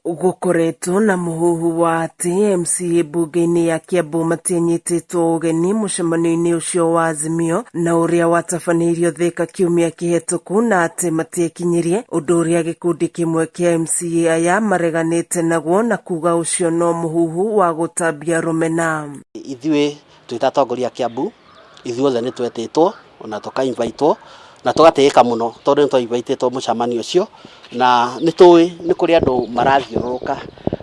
Gũkoretwo na mũhuhu wa atĩ MCA mbunge-inĩ ya Kiambu matianyitĩtwo ũgeni mũcemanio-inĩ ũcio wa Azimio na ũrĩa watabanĩirio Thika kiumia kĩhetũku na atĩ matiekinyirie, ũndũ ũrĩa gĩkundi kĩmwe kĩa MCA aya mareganĩte naguo na kuga ũcio no mũhuhu wa gũtambia rũmena. Ithuĩ twĩ ta atongoria a Kiambu, ithuothe nĩ twetĩtwo ona tũkainvaitwo na tũgatĩĩka mũno tondũ nĩ twainvaitĩtwo mũcemanio ũcio, na nĩ tũĩ nĩ kũrĩ andũ marathiũrũrũka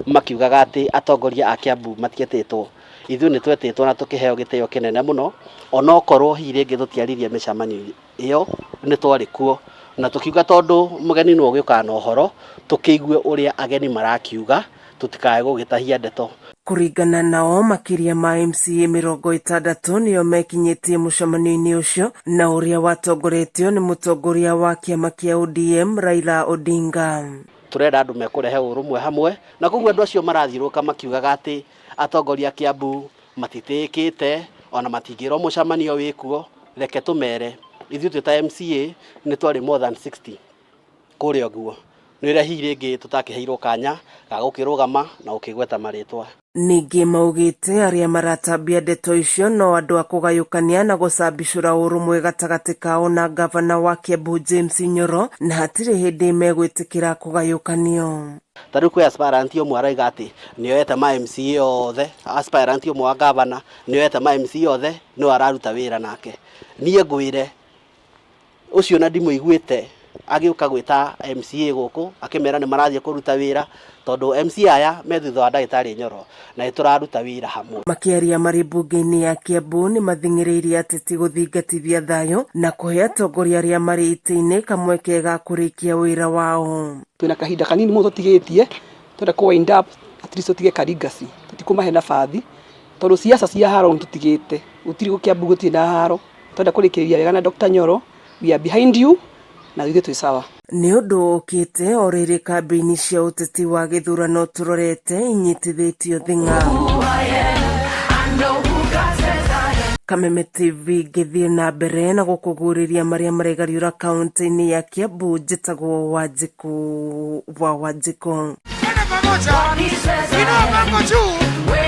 makiugaga atĩ atongoria a Kiambu matietĩtwo. Ithuĩ nĩ twetĩtwo na tũkĩheo gĩtĩo kĩnene mũno, onokorwo hihi rĩngĩ tũtiaririe mĩcemanio ĩyo, nĩ twarĩ kuo na tũkiuga tondũ mũgeni nĩwe ũgĩũkaga na ũhoro, tũkĩigue ũrĩa ageni marakiuga, tũtikae gũgĩtahia ndeto. Kũringana nao, makĩria ma MCA 60 nĩo mekinyĩtie mũcemanio-inĩ ũcio na ũrĩa watongoretio nĩ mũtongoria wa kĩama kĩa ODM Raila Odinga. Tũrenda andũ mekũrehe ũrũmwe hamwe, na koguo andũ acio marathiũrũrũka makiugaga atĩ atongoria a Kiambu matitĩĩkĩte ona matingĩrwo mũcemanio wĩkuo, reke tũmere ithuĩ twĩ ta MCA nĩ twarĩ more than 60 kũrĩa ũguo, nĩ ũrĩa hihi rĩngĩ tũtakĩheirwo kanya ga gũkĩrũgama na gũkĩgweta marĩtwa. Ningĩ maugĩte arĩa maratambia ndeto icio no andũ a kũgayũkania na gũcambicũra ũrũmwe gatagatĩ kao na ngavana wa Kiambu James Nyoro, na hatirĩ hĩndĩ megwĩtĩkĩra kũgayũkanio. Ta rĩu kwĩ aspirant ũmwe arauga atĩ nĩoete ma MCA othe, aspirant ũmwe wa ngavana nĩoete ma MCA othe nĩwe araruta wĩra nake. Niĩ ngwĩre ũcio na ndimũiguĩte agĩũka gwĩta MCA gũkũ akĩmera nĩ marathiĩ kũruta wĩra, tondũ MCA aya me thutha wa ndagĩtarĩ Nyoro na nĩ tũraruta wĩra hamwe. Makĩaria marĩ mbunge-inĩ ya Kiambu nĩ mathing'ĩrĩirie ateti gũthingatithia thayũ na kũhe atongoria arĩa marĩ itĩ-inĩ kamweke ga kũrĩkia wĩra wao. Twĩna kahinda kanini mũno tũtigĩtie, twenda kũ wind up at least tũtige ka legacy, tũtikũmahe nabathi tondũ siasa cia haro nĩ tũtigĩte, gũtirĩ Kiambu gũtirĩ na haro, twenda kũrĩkĩrĩria wega na Dr. Nyoro, we are behind you na ithuĩ twĩ sawa. Nĩ ũndũ ũkĩte o rĩrĩ kambĩini cia ũteti wa gĩthurano tũrorete inyitithĩtio thing'a. Kameme TV ngĩthiĩ na mbere na gũkũguũrĩria marĩa maregariũra kaunti-inĩ ya Kiambu, njĩtagwo Wanjikũ wa Wanjikũ. Twende pamoja. Inua bango juu.